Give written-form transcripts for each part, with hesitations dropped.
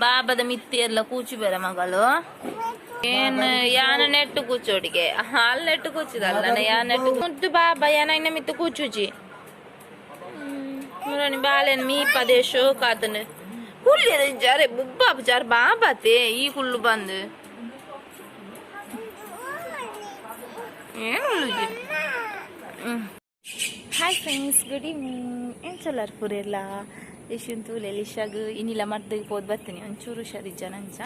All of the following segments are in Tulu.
ಬಾಬದ ಮಿತ್ತಿಯೆಲ್ಲ ಕೂಚು ಬೇರೆ ಮಗಳು. ಏನ್ ಯಾನ ನೆಟ್ಟು ಕೂಚೋಡಿಗೆ ಹಾಲ್ ನೆಟ್ಟು ಕೂಚಿದಲ್ಲ ಯಾನ ನೆಟ್ಟು ಮುದ್ದು ಬಾಬಾ ಯಾನ ಇನ್ನ ಮಿತ್ತು ಕೂಚುಜಿ. ಮುರಾಣಿ ಬಾಲೆನ್ ಮೀ ಪದೇ ಶೋಕ್ ಆತನ ಕುಳ್ಳಿ ಜಾರೆ ಬುಬ್ಬಾ ಜಾರ್ ಬಾಬಾತೆ ಈ ಕುಳ್ಳು ಬಂದು ಏನು. Hi friends, good evening. ಎಂಚಲ್ಲಾರ್ ಪೂರೆಲ್ಲ? ಯಶುಂತು ಲೆಲಿಶಾಗ್ ಇನ್ನಿಲ್ಲ ಮರ್ದಿಗೆ ಪೋದು ಬರ್ತೀನಿ, ಒಂಚೂರು ಹುಷಾರಿಜ್ಜ ನಂಚ.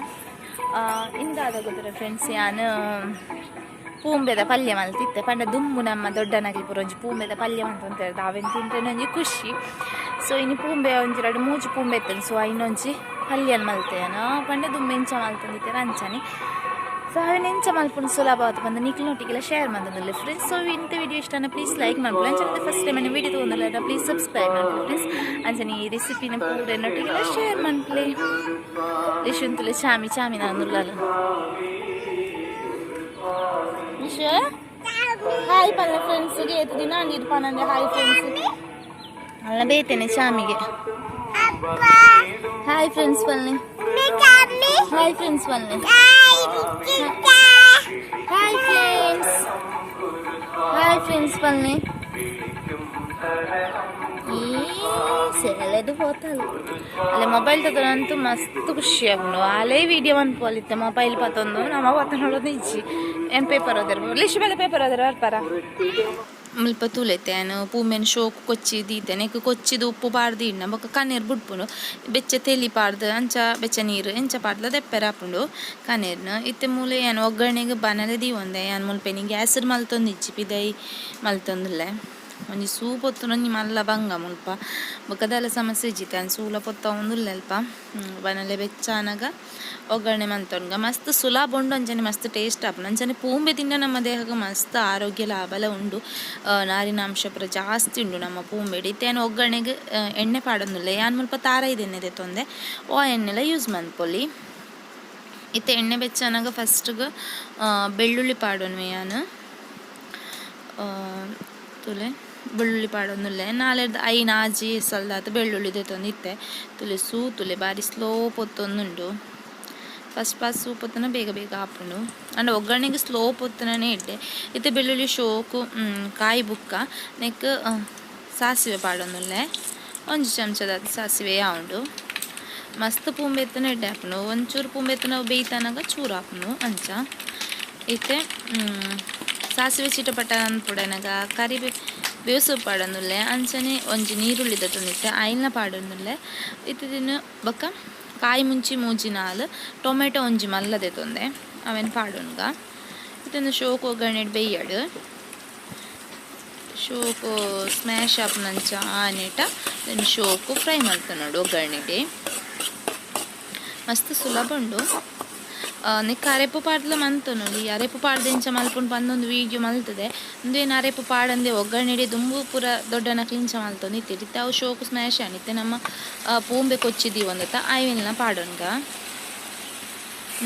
ಇಂದಾದ ಗೊತ್ತರ ಫ್ರೆಂಡ್ಸ್, ಯಾನ್ ಪೂಂಬೆದ ಪಲ್ಯ ಮಲ್ತಿತ್ತೆ. ಪಂಡ ದುಂಬು ನಮ್ಮ ದೊಡ್ಡನಾಗಿ ಪೂರ ಒಂಜಿ ಪೂಂಬೆದ ಪಲ್ಯ ಅಂತ ಹೇಳ್ದು ಅವೆನ್ ತಿಂದ್ರೆ ಒಂಜಿ ಖುಷಿ. ಸೊ ಇನ್ನು ಪೂಂಬೆ ಒಂಜಿ ರಡ್ಡ್ ಮೂಜಿ ಪೂಂಬೆ ಇತ್ತನು. ಸೊ ಇನ್ನೊಂಜಿ ಪಲ್ಯನ್ ಮಲ್ತೇನ ಪಂಡ ದುಂಬು ಎಂಚ ಮಲ್ತೊಂದಿತ್ತೆರ್ ಅಂಚನೆ. ಸೊ ಅವೆನ್ ಎಂಚ ಮಲ್ಪುಂಡು ಸುಲಭ ಆತು ಬಂದು ನಿಕ್ಲ್ನೊಟ್ಟಿಗೆಲ್ಲ ಶೇರ್ ಮಲ್ತೊಂದುಲ್ಲೆ ಫ್ರೆಂಡ್ಸ್. ಸೊ ಇಂಥ ವಿಡಿಯೋ ಇಷ್ಟನ ಪ್ಲೀಸ್ ಲೈಕ್ ಮಲ್ಪುಲೆ. ಅಂಚನೆ ಫಸ್ಟ್ ಟೈಮ್ ವಿಡಿಯೋ ತೂವೊಂದುಲ್ಲೆಡ ಪ್ಲೀಸ್ ಸಬ್ಸ್ಕ್ರೈಬ್ ಮಲ್ಪುಲೆ ಫ್ರೆಂಡ್ಸ್. ಅಂಚನೆ ಈ ರೆಸಿಪಿನ ಪೂರೆನೊಟ್ಟಿಗೆಲ್ಲ ಶೇರ್ ಮಲ್ಪುಲೆ. ಲಿಶುಂತುಲೆ ಚಾಮಿ ಚಾಮಿ ನಾನುಲ್ಲಲ್ಲ. ನಿಶು ಹಾಯ್ ಪಲ್ಲ ಫ್ರೆಂಡ್ಸ್ಗೆ. ಏತ್ ದಿನ ಅಂದಿದ್ದು ಪನಂದೆ ಹಾಯ್ ಫ್ರೆಂಡ್ಸ್ ಅಲ್ಲ ಬೇತೇನೆ ಚಾಮಿಗೆ. ಹಾಯ್ ಫ್ರೆಂಡ್ಸ್ ಪಲ್ನೆ, ಹಾಯ್ ಫ್ರೆಂಡ್ಸ್ ಪಲ್ನೆ, ಹಾಯ್ ಫ್ರೆಂಡ್ಸ್, ಹಾಯ್ ಫ್ರೆಂಡ್ಸ್ ಪಲ್ನೆ. ಈ ಸೆಲೆದು ಪೋತಲ್ ಅಲ್ಲೇ ಮೊಬೈಲ್ ತಗೊಂಡಂತೂ ಮಸ್ತ್ ಖುಷಿ ಆಪುಂಡು. ಅಲ್ಲೇ ವಿಡಿಯೋ ಮನ್ಪೊಲಿತ್ತೆ ಮೊಬೈಲ್ ಪತ್ತೊಂದು ನಮ್ಮ ಪತ್ತೊಂದು ಇಜ್ಜಿ. ಏನ್ ಪೇಪರ್ ಓದೆರ್ ಲಿಶ್ ಮೇಲೆ ಪೇಪರ್ ಓದೆರ್ ಬರ್ಪಾರ. ಮುಲ್ಪ ತೂಲೆತೆ ಯಾನ್ ಪೂಂಬೆನ್ ಶೋಕು ಕೊಚ್ಚಿ ದೀತೆ. ನೆಕ್ ಕೊಚ್ಚಿದ ಉಪ್ಪು ಪಾಡ್ದು ಇಣ್ಣ ಬೊಕ್ಕ ಕಣ್ಣೀರ್ ಬುಡ್ಪುಂಡು. ಬೆಚ್ಚ ತೆಲಿ ಪಾಡ್ದು ಅಂಚ ಬೆಚ್ಚ ನೀರು ಎಂಚ ಪಾಡ್ಲ ದೆಪ್ಪೆರೆ ಆಪುಂಡು ಕಣ್ಣೀರ್ನ. ಇತ್ತೆ ಮೂಲೆ ಯಾನ್ ಒಗ್ಗರಣೆಗ್ ಬನಲೆ ದೀವೊಂದೆ. ಯಾನ್ ಮುಲ್ಪ ಇನಿ ಗ್ಯಾಸ್ ಮಲ್ತೊಂದಿಜ್ಜಿ, ಪಿದಯಿ ಮಲ್ತೊಂದುಲ್ಲೆ. ಒಂಜಿ ಸೂ ಪೊತ್ತುನ ಒಂಜಿ ಮಲ್ಲ ಬಂಗ ಮುಲ್ಪ. ಬೊಕ್ಕ ದಾಲ ಸಮಸ್ಯೆ ಇಜ್ಜಿ, ಯಾನ್ ಸೂಲ ಪೊತ್ತವೊಂದುಲ್ಲೆ. ಅಲ್ಪ ಬನಲೆ ಬೆಚ್ಚ ಆನಗ ಒಗ್ಗರಣೆ ಮಲ್ತೊನ್ಗ. ಮಸ್ತ್ ಸುಲಭ ಉಂಡು, ಅಂಚನೆ ಮಸ್ತ್ ಟೇಸ್ಟ್ ಆಪುಂಡು. ಅಂಚನೆ ಪೂಂಬೆ ತಿಂಡ ನಮ್ಮ ದೇಹಕ್ಕೆ ಮಸ್ತ್ ಆರೋಗ್ಯ ಲಾಭಲ ಉಂಡು. ನಾರಿನಾಂಶ ಪೂರ ಜಾಸ್ತಿ ಉಂಡು ನಮ್ಮ ಪೂಂಬೆಡ್. ಇತ್ತೆ ಯಾನ್ ಒಗ್ಗರಣೆಗ್ ಎಣ್ಣೆ ಪಾಡೊಂದುಲ್ಲೆ. ಯಾನ್ ಮುಲ್ಪ ತಾರಾಯಿದ ಎಣ್ಣೆ ದೆತ್ತೊಂದೆ, ಓ ಎಣ್ಣೆಲ ಯೂಸ್ ಮನ್ಪೊಲಿ. ಇತ್ತೆ ಎಣ್ಣೆ ಬೆಚ್ಚ ಆನಗ ಫಸ್ಟ್ಗ್ ಬೆಳ್ಳುಳ್ಳಿ ಪಾಡೊನುವೆ ಯಾನ್. ತೂಲೆ, ಬೆಳ್ಳುಳ್ಳಿ ಪಾಡೊಂದುಲ್ಲೆ. ನಾಲೆರ್ದ್ ಐನ್ ಆಜಿ ಎಸಲ್ದಾತ್ ಬೆಳ್ಳುಳ್ಳಿ ದೆತ್ತೊಂದು ಇತ್ತೆ. ತೂಲೆ ಸೂ ತೂಲೆ ಬಾರಿ ಸ್ಲೋ ಪೊತ್ತೊಂದುಂಡು. ಫಸ್ಟ್ ಪಾಸ್ ಸೂ ಪೊತ್ತುನ ಬೇಗ ಬೇಗ ಆಪುಂಡು. ಅಂಡ ಒಗ್ಗರಣೆಗೆ ಸ್ಲೋ ಪೊತ್ತುನನೇ ಎಡ್ಡೆ. ಇತ್ತೆ ಬೆಳ್ಳುಳ್ಳಿ ಶೋಕು ಕಾಯಿ ಬುಕ್ಕ ನೆಕ್ ಸಾಸಿವೆ ಪಾಡೊಂದುಲ್ಲೆ. ಒಂಜಿ ಚಮಚದಾತ್ ಸಾಸಿವೆ ಆವುಂಡು. ಮಸ್ತ್ ಪೂಂಬೆ ಇತ್ತುಂಡ ಎಡ್ಡೆ ಆಪುಂಡು. ಒಂಚೂರು ಪೂಂಬೆ ಇತ್ತುಂಡ ಬೇಯ್ತನಗ ಚೂರು ಆಪುಂಡು ಅಂಚ. ಇತ್ತೆ ಸಾಸಿವೆ ಚಿಟಪಟ ಅನ್ಪುಡನಗ ಕರಿಬೆ ಬೇವು ಪಾಡೊಂದುಲ್ಲೆ. ಅಂಚನೆ ಒಂಜಿ ನೀರುಳ್ಳಿ ದೆತ್ತೊಂದಿತ್ತೆ, ಐನ್ಲ ಪಾಡೊಂದುಲ್ಲೆ. ಇತ್ತೆ ಬೊಕ್ಕ ಕಾಯಿ ಮುಂಚಿ ಮೂಜಿ ನಾಲ್, ಟೊಮೆಟೊ ಒಂಜಿ ಮಲ್ಲ ದೆತ್ತೊಂದೆ, ಅವೆನ್ ಪಾಡೊನ್ಗ. ಇತ್ತೊಂದು ಶೋಕು ಒಗ್ಗರಣೆಡ್ ಬೇಯಡ್. ಶೋಕು ಸ್ಮ್ಯಾಶ್ ಆಪುನಂಚ ಆನೇಟ ಶೋಕು ಫ್ರೈ ಮಲ್ತೊನೊಡು ಒಗ್ಗರಣೆಡೆ. ಮಸ್ತ್ ಸುಲಭ ಉಂಡು. ನೆಕ್ಕ್ ಅರೆಪು ಪಾಡ್ಲ ಮಂತೊನೊಲಿ. ಅರೆಪು ಪಾಡ್ದ್ ಎಂಚ ಮಲ್ಪುಂಡು ಪಂದೊಂದು ವೀಡಿಯೋ ಮಲ್ತದೆ. ಉಂದೇನ್ ಅರೆಪು ಪಾಡಂದೆ ಒಗ್ಗರಣೆಡೆ ದುಂಬು ಪೂರ ದೊಡ್ಡನಕ್ಲು ಇಂಚ ಮಲ್ತೊಂದು ಇತ್ತೆರ್. ಇತ್ತೆ ಅವು ಶೋಕು ಸ್ಮ್ಯಾಶ್ ಆಂಡ್. ಇತ್ತೆ ನಮ್ಮ ಪೂಂಬೆ ಕೊಚ್ಚಿ ದೀವೊಂದತ್ತ ಐವೆನ್ಲ ಪಾಡೊನ್ಗ.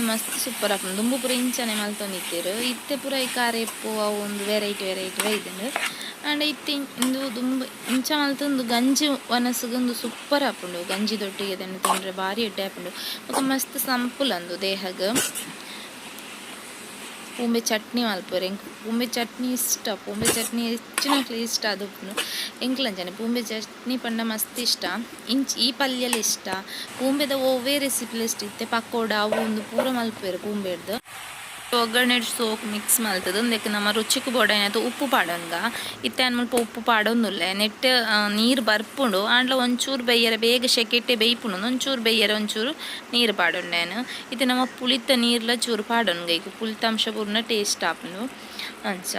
ಮಸ್ತ್ ಸೂಪರ್ ಆಪುಂಡು. ದುಂಬು ಪೂರ ಇಂಚನೆ ಮಲ್ತೊಂದಿತ್ತೆರ್. ಇತ್ತೆ ಪೂರ ಐಕ್ ಅರೆಪು ಅವು ಒಂದು ವೆರೈಟಿ ವೆರೈಟಿ ಬೈದ್ಂಡ್. ಆಂಡ ಇತ್ತೆ ಇಂದು ದುಂಬು ಇಂಚ ಮಲ್ತೊಂದು ಗಂಜಿ ವನಸುಗು ಉಂದು ಸೂಪರ್ ಆಪುಂಡು. ಗಂಜಿ ದೊಟ್ಟಿಗೆ ದೆನ್ನ ತಿಂಡ್ರೆ ಬಾರಿ ಎಡ್ಡೆ ಆಪುಂಡು. ಬೊಕ ಮಸ್ತ್ ಸಂಪುಲ ಉಂದು ದೇಹಗ್. ಪೂಂಬೆ ಚಟ್ನಿ ಮಲ್ಪುವೆರ್. ಎಂಕ್ ಪೂಂಬೆ ಚಟ್ನಿ ಇಷ್ಟ. ಪೂಂಬೆ ಚಟ್ನಿ ಹೆಚ್ಚಿನಕ್ಲೆ ಇಷ್ಟ ಆದುಪ್ಪುಂಡು. ಎಂಕ್ಲ ಅಂಚನೆ ಪೂಂಬೆ ಚಟ್ನಿ ಪಂಡ ಮಸ್ತ್ ಇಷ್ಟ. ಇಂಚ್ ಈ ಪಲ್ಯಲ ಇಷ್ಟ, ಪೂಂಬೆದ ಒವ್ವೇ ರೆಸಿಪಿಲ ಇಷ್ಟ. ಇತ್ತೆ ಪಕೋಡ ಅವು ಉಂದು ಪೂರ ಮಲ್ಪುವೆರ್ ಪೂಂಬೆಡ್ದ್. ಒಗ್ಗರಣೆಡ್ ಸೋಕ್ ಮಿಕ್ಸ್ ಮಲ್ತುದು ಉಂದೆಕ್ ನಮ್ಮ ರುಚಿಕ್ ಬೋಡಾಯಿನಾತ್ ಉಪ್ಪು ಪಾಡೊನ್ಗ. ಇತ್ತೆ ಯಾನ್ ಮುಲ್ಪ ಉಪ್ಪು ಪಾಡೊಂದುಲ್ಲೆ. ನೆಟ್ ನೀರು ಬರ್ಪುಂಡು. ಆಂಡಲ ಒಂಚೂರು ಬೇಯರೆ, ಬೇಗ ಶೆಕೆಟೆ ಬೇಯ್ಪುಂಡು. ಒಂಚೂರು ಬೇಯರೆ ಒಂಚೂರು ನೀರು ಪಾಡೊಂಡೆ ಯಾನ್. ಇತ್ತೆ ನಮ್ಮ ಪುಳಿತ ನೀರ್ಲ ಚೂರು ಪಾಡೊನ್ಗ. ಐಕ್ ಪುಳಿತ ಅಂಶ ಪೂರ್ಣ ಟೇಸ್ಟ್ ಆಪುಂಡು. ಅಂಚ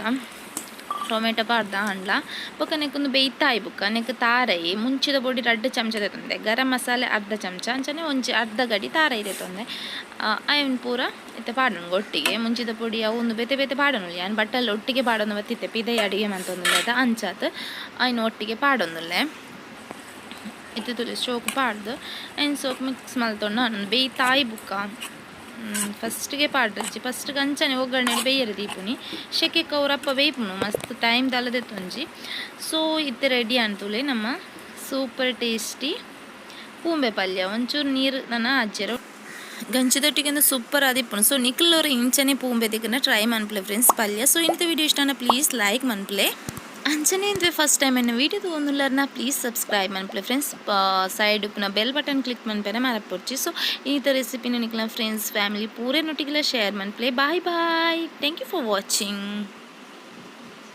ಟೊಮೆಟೊ ಪಾಡ್ದ ಆಂಡ್ಲ ಬೊಕ ನೆಕ್ ಉಂದು ಬೇಯ್ತಾಯಿ ಬೊಕ್ಕ ನೆಕ್ ತಾರೈ ಮುಂಚಿದ ಪೊಡಿ ರಡ್ಡ್ ಚಮಚ ದೆತ್ತೊಂದೆ, ಗರಂ ಮಸಾಲೆ ಅರ್ಧ ಚಮಚ, ಅಂಚನೆ ಒಂಜಿ ಅರ್ಧ ಗಡಿ ತಾರೈ ದೆತ್ತೊಂದೆ. ಐನ್ ಪೂರ ಇತ್ತೆ ಪಾಡೊನ್ಗ ಒಟ್ಟಿಗೆ. ಮುಂಚಿದ ಪೊಡಿ ಅವು ಒಂದು ಬೇತೆ ಬೇತೆ ಪಾಡೊನುಲ್ಲ. ಯಾನ್ ಬಟ್ಟಲ್ ಒಟ್ಟಿಗೆ ಪಾಡೊಂದು ಬತ್ತಿತ್ತೆ, ಪಿದಯಿ ಅಡಿಗೆ ಮಂತೊಂದುಲ್ಲೆ ಅಂಚಾತ್ ಐನ್ ಒಟ್ಟಿಗೆ ಪಾಡೊಂದುಲ್ಲೆ. ಇತ್ತೆ ತೂಲೆ, ಶೋಕು ಪಾಡ್ದು ಐನ್ ಸೋಕು ಮಿಕ್ಸ್ ಮಲ್ತೊಂಡು ಬೇಯ್ತಾಯಿ ಬುಕ್ಕ ಫಸ್ಟ್ಗೆ ಪಾಡ್ದಜ್ಜಿ. ಫಸ್ಟ್ಗೆ ಅಂಚನೆ ಒಗ್ಗರಣೆ ಬೇಯರೆ ದೀಪುನಿ. ಶೆಕೆ ಕೌರಪ್ಪ ಬೇಯ್ಪುನು, ಮಸ್ತ್ ಟೈಮ್ ದಲದೆತ್ತೊಂಜಿ. ಸೊ ಇತ್ತೆ ರೆಡಿ ಅಂತುಲೆ ನಮ್ಮ ಸೂಪರ್ ಟೇಸ್ಟಿ ಪೂಂಬೆ ಪಲ್ಯ ಒಂಚೂರು ನೀರು ನನ ಅಜ್ಜೆರ್ ಗಂಚಿದೊಟ್ಟಿಗೆ ಸೂಪರ್ ಆದಿಪ್ಪುಂಡು. ಸೊ ನಿಕ್ಲೋರು ಇಂಚನೆ ಪೂಂಬೆ ತಿಕ್ಕನ ಟ್ರೈ ಮನ್ಪುಲೆ ಫ್ರೆಂಡ್ಸ್ ಪಲ್ಯ. ಸೊ ಇಂತ ವಿಡಿಯೋ ಇಷ್ಟ ಪ್ಲೀಸ್ ಲೈಕ್ ಮನ್ಪುಲೆ. ಅಂಚನೆ ಇಂದ್ರೆ ಫಸ್ಟ್ ಟೈಮ್ ಎನ್ನ ವಿಡಿಯೋ ತೂವೊಂದುಲ್ಲರ್ನ ಪ್ಲೀಸ್ ಸಬ್ಸ್ಕ್ರೈಬ್ ಮನ್ಪುಲೆ ಫ್ರೆಂಡ್ಸ್. ಸೈಡ್ ಉಪ್ಪುನ ಬೆಲ್ ಬಟನ್ ಕ್ಲಿಕ್ ಮನ್ಪೆರೆ ಮರಪೊಡ್ಚಿ. ಸೊ ಈತ ರೆಸಿಪಿನ ನಿಕ್ಲ ಫ್ರೆಂಡ್ಸ್, ಫ್ಯಾಮಿಲಿ ಪೂರೆನೊಟ್ಟಿಗೆಲ ಶೇರ್ ಮನ್ಪುಲೆ. Bye bye, thank you for watching.